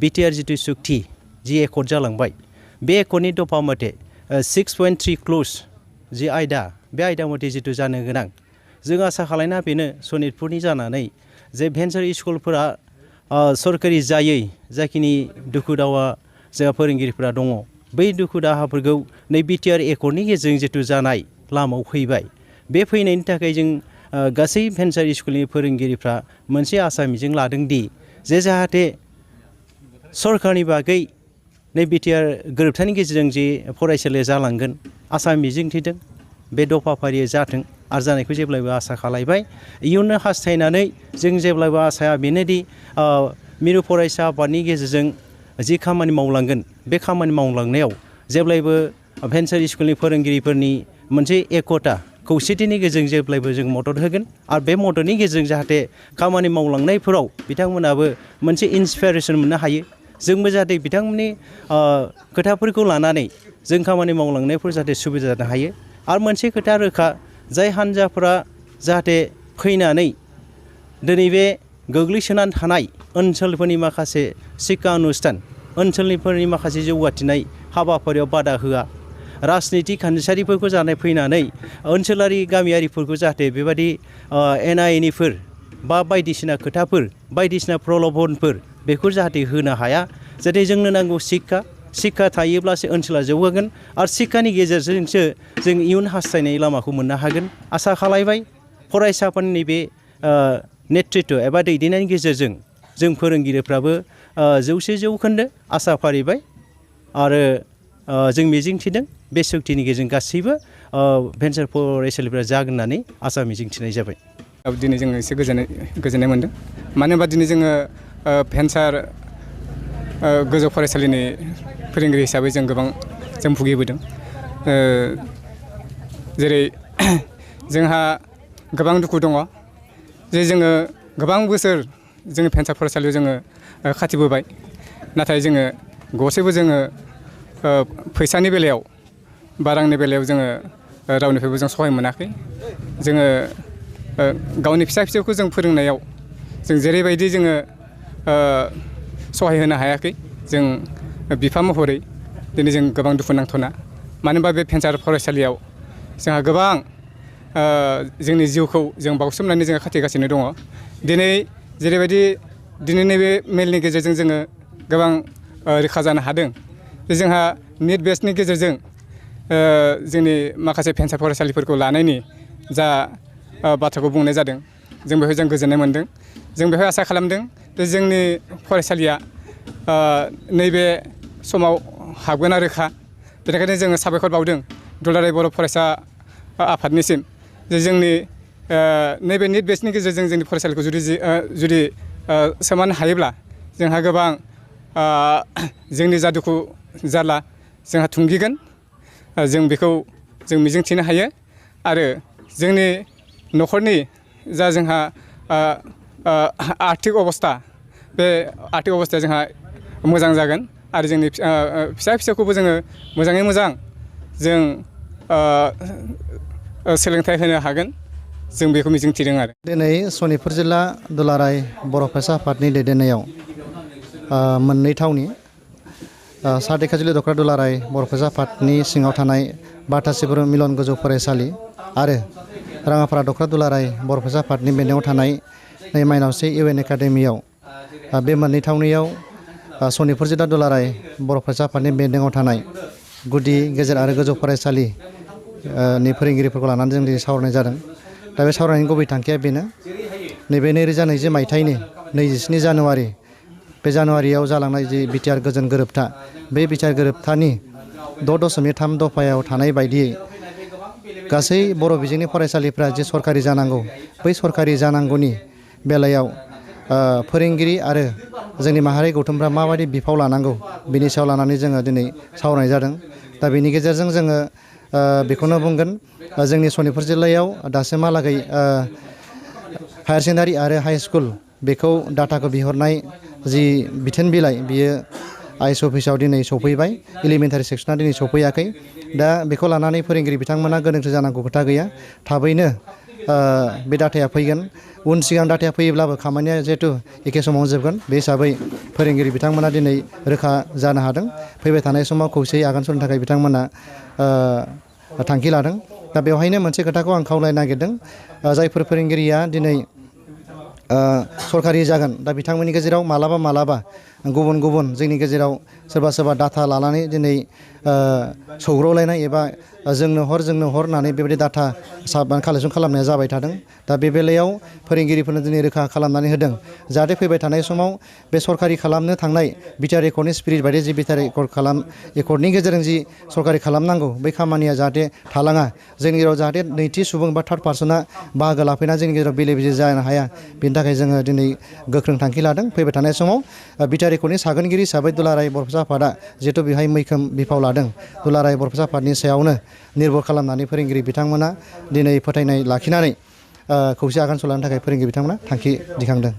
BTR जितु सुक्ति जि accord जालांबाय बे एकर्डनि दफा मथे 6.3 क्ल'ज जि आयदा बे आयदा मथे जितु जानो गोनां जों आसा खालामना बेनो सनितपुरनि जानानै जे भेन्सार स्कुलफोरा सरकारि जायै जाखिनि दुखु दाहा जोंहा फोरोंगिरिफोरा दङ बै दुखु दाहाफोरखौ नै बिटिआर एकर्डनि गेजेरजों जितु जानाय लामायाव फैबाय बे फैनायनि थाखाय जों गासै भेन्सार स्कुलनि फोरोंगिरिफ्रा मोनसे आसा मिजिं लादों दि जे जाहाथे सरकारनि बागै नै बिटिआर गोरोबथानि गेजेरजों जे फरायसालिया जालांगोन आसा मिजिंथिदों बे दफा फारियै जाथों आरो जानायखौ जेब्लायबो आसा खालायबाय इयुनाव हास्थायनानै जों जेब्लायबो आसाया बेनोदि मिरु फरायसा आफादनि गेजेरजों जि खामानि मावलांगोन बे खामानि मावलांनायाव जेब्लायबो भेन्सार स्कुलनि फोरोंगिरिफोरनि मोनसे एकता खौसेथिनि गेजेरजों जेब्लायबो जों मदद होगोन आरो बे मददनि गेजेरजों जाहाथे खामानि मावलांनायफोराव बिथांमोनाबो मोनसे इन्सपिरेसन मोननो हायो जोंबो जाहाथे बिथांमोननि खोथाफोरखौ लानानै जों खामानि मावलांनायफोर जाहाथे सुबिदा जानो हायो आरो मोनसे खोथा रोखा जाय हान्जाफोरा जाहाथे फैनानै दिनै बे गोग्लैसोनानै थानाय ओनसोलफोरनि माखासे शिक्षा अनुष्ठान ओनसोलनिफोरनि माखासे जौगाथिनाय हाबाफारियाव बादा होआ राजनितिक खान्थियारिफोरखौ जानाय फैनानै ओनसोलारि गामियारिफोरखौ जाहाथे बेबायदि एना एनिफोर बा बायदिसिना खोथाफोर बायदिसिना प्रलबनफोर बेखौ जाहाथे होनो हाया जाहाथे जोंनो नांगौ शिक्षा थायोब्लासो ओनसोला जौगागोन आरो शिक्षानि गेजेरजोंसो जों इयुन हास्थायनाय लामाखौ मोननो हागोन आसा खालायबाय फरायसाफोरनि बे नेतृत्व एबा दैदेननायनि गेजेरजों जों फोरोंगिरिफ्राबो 100% आसा फारिबाय आरो जों मिजिंथिदों बे सुक्तिनि गेजेरजों गासैबो भेन्सार फरायसालिफोरा जागोन होननानै आसा मिजिंथिनाय जाबाय। दिनै जोङो एसे गोजोननाय मोनदों मानो होनबा दिनै जोङो भेन्सार गोजौ फरायसालिनि फोरोंगिरि हिसाबै जों गोबां भुगिबोदों जेरै जोंहा गोबां दुखु दङ जे जोङो गोबां बोसोर जोङो भेन्सार फरायसालियाव जोङो खाथिबोबाय नाथाय जोङो गरसेबो जोङो फैसानि बेलायाव बा रांनि बेलायाव जोङो रावनिफ्रायबो जों सहाय मोनाखै जोङो गावनि फिसा-फिसौखौ जों फोरोंनायाव जों जेरैबायदि जोङो सहाय होनो हायाखै जों बिफा महरै दिनै जों गोबां दुखु नांथावना मानो होनबा बे भेन्सार फरायसालियाव जोंहा गोबां जोंनि जिउखौ जों बाउसोमनानै जोङो खाथिगासिनो दङ दिनै जेरैबायदि दिनैनि बे मेलनि गेजेरजों जोङो गोबां रोखा जानो हादों जे जोंहा निट बेसनि गेजेरजों जोंनि माखासे भेन्सार फरायसालिफोरखौ लानायनि जा बाथ्राखौ बुंनाय जादों जों बेवहाय जों गोजोननाय मोनदों जों बेवहाय आसा खालामदों जे जोंनि फरायसालिया नैबे समाव हाबगोना रोखा बेनिखायनो जोङो साबायखर बावदों दुलाराय बर' फरायसा आफादनिसिम जे जोंनि नैबे निट बेसनि गेजेरजों जोंनि फरायसालिखौ जुदि सोमानो हायोब्ला जोंहा गोबां जोंनि जा दुखु जारला जोंहा थुंगिगोन जों बेखौ जों मिजिंथिनो हायो आरो जोंनि न'खरनि जा जोंहा आर्थिक अबस्था बे आर्थिक अबस्थाया जोंहा मोजां जागोन आरो जोंनि फिसा-फिसौखौबो जोङो मोजाङै मोजां जों सोलोंथाइ होनो हागोन जों बेखौ मिजिंथिदों आरो दिनै सनितपुर जिल्ला दुलाराय बर' फरायसा आफादनि दैदेननायाव मोननै थावनि सा दैखाजुलि दख'रा दुलाराय बर' फरायसा आफादनि सिङाव थानाय बाथासिपुर मिलन गोजौ फरायसालि आरो राङाफारा दख'रा दुलाराय बर' फरायसा आफादनि बेन्दोङाव थानाय नै माइनावस्रि इउएन एकाडेमियाव बे मोननै थावनियाव सनितपुर जिल्ला दुलाराय बर' फरायसा आफादनि बेन्दोङाव थानाय गुदि गेजेर आरो गोजौ फरायसालि नि फोरोंगिरिफोरखौ लानानै जों दिनै सावरायनाय जादों दा बे सावरायनायनि गुबै थांखिया बेनो नैबे 2020 मायथाइनि 27 जानुवारि बे जानुवारियाव जालांनाय जि बिटिआर गोजोन गोरोबथा बे बिटिआर गोरोबथानि 6.3 दफायाव थानाय बायदियै गासै बर' बिजोंनि फरायसालिफ्रा जे सरकारि जानांगौ बै सरकारि जानांगौनि बेलायाव फोरोंगिरि आरो जोंनि माहारि गौथुमफ्रा माबायदि बिफाव लानांगौ बिनि सायाव लानानै जोङो दिनै सावरायनाय जादों दा बेनि गेजेरजों जोङो बेखौनो बुंगोन जोंनि सनितपुर जिल्लायाव दासिमहालागै हायार सेकेन्डारि आरो हाइ स्कुल बेखौ डाटाखौ बिहरनाय जि बिथोन बिलाइ बियो आइस अफिसाव दिनै सफैबाय एलिमेन्टारि सेक्सना दिनै सफैयाखै दा बेखौ लानानै फोरोंगिरि बिथांमोना गोनो गोथो जानांगौ खोथा गैया थाबैनो बे डाटाया फैगोन उन सिगां डाटाया फैयोब्लाबो खामानिया जिहेतु एखे समावनो जोबगोन बे हिसाबै फोरोंगिरि बिथांमोना दिनै रोखा जानो हादों फैबाय थानाय समाव खौसेयै आगान सुरनो थाखाय बिथांमोना थांखि लादों दा बेवहायनो मोनसे खोथाखौ आं खावलायनो नागिरदों जायफोर फोरोंगिरिया दिनै सरकारि जागोन दा बिथांमोननि गेजेराव मालाबा गुबुन गुबुन जोंनि गेजेराव सोरबा डाटा लानानै दिनै सौग्रावलायनाय एबा जोंनो हर होननानै बेबायदि डाटा कालेक्सन खालामनाया जाबाय थादों दा बे बेलायाव फोरोंगिरिफोरनो दिनै रोखा खालामनानै होदों जाहाथे फैबाय थानाय समाव बे सरकारि खालामनो थांनाय बिटिआर एकर्डनि स्पिरिट बायदि जि बिटिआर एकर्डनि गेजेरजों जि सरकारि खालामनांगौ बै खामानिया जाहाथे थालाङा जोंनि गेजेराव जाहाथे नैथि सुबुं बा थार्ड पार्सना बाहागो लाफैना जोंनि गेजेराव बेले बेजे जानो हाया बेनि थाखाय जोङो दिनै गोख्रों थांखि लादों फैबाय थानाय समाव बिटिआर एकर्डनि सागोनगिरि हिसाबै दुलाराय बरपेटा आफादा जिहेतु बेहाय मैखोम बिफाव लादों दुलाराय बरपेटा आफादनि सायावनो निर्भर खालामनानै फोरोंगिरि बिथांमोना दिनै फोथायनाय लाखिनानै खौसे आगान सुरलांनो थाखाय फोरोंगिरि बिथांमोना थांखि दिखांदों